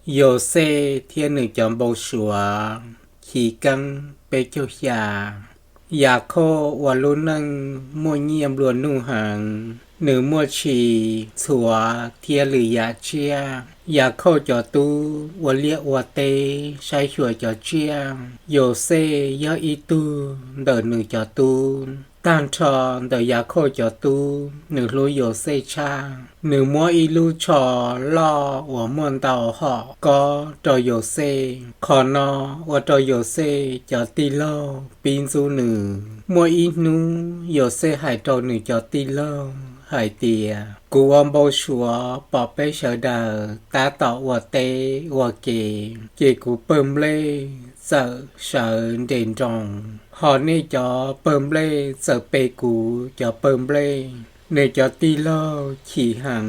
Yauxej thiab nws cov npau suav. Chiv keeb peb caug xya. Yakhauj ua lub neej muaj nyiaj nplua nuj heev, nws muaj tshis, txhuav thiab lwm yam tsiaj. Yakhauj cov tub ua liaj ua teb saib xyuas cov tsiaj. Yauxej yog ib tug ntawm nws cov tub. Tag nrho ntawm Yakhauj cov tub, nws hlub Yauxej tshaj. Nws muab ib lub tsho loj uas muaj ntau hom kob rau Yauxej. Qhov no ua rau Yauxej cov tij laug pib ntxub nws. Muaj ib hnub Yauxej hais rau nws cov tij laug hais tias, kuv ua npau suav pom peb sawv daws tab tom ua teb ua ke, ces kuv pawg nplej txawm sawv nres nroos, ho nej cov pawg nplej txawm pe kuv cov pawg nplej. Nws cov tij laug chim heev,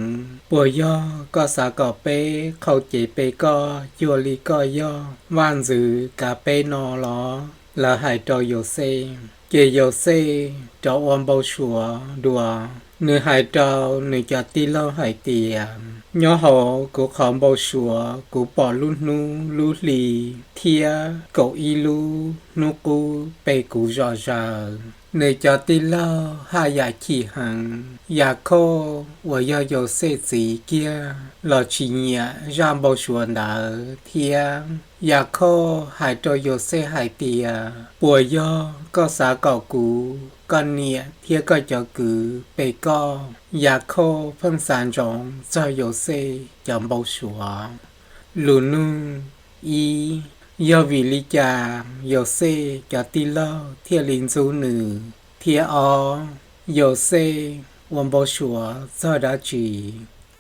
puas yog koj xav kom peb qhau cev pe koj cuag li koj yog vaj ntxwv kav peb no los? Lawv hais rau Yauxej. Ces Yauxej rov ua npau suav dua. Nws hais rau nws cov tij laug hais tias, nyob hauv kuv qhov npau suav kuv pom lub hnub lub hli thiab kaum ib lub hnub qub pe kuv zom zaws. Nws cov tij laug haj yam chim heev. Yakhauj uas yog Yauxej txiv kiag los tsis nyiam zaj npau suav ntawd thiab. Yakhauj hais rau Yauxej hais tias, puas yog koj xav kom kuv, koj niam thiab koj cov kwv pe koj? Yakhauj pheej xav ntsoov txog Yauxej cov npau suav. Lus nug. Ib, yog vim li cas Yauxej cov tij laug thiaj li ntxub nws? Thiab ob, Yauxej ua npau suav txog dab tsi?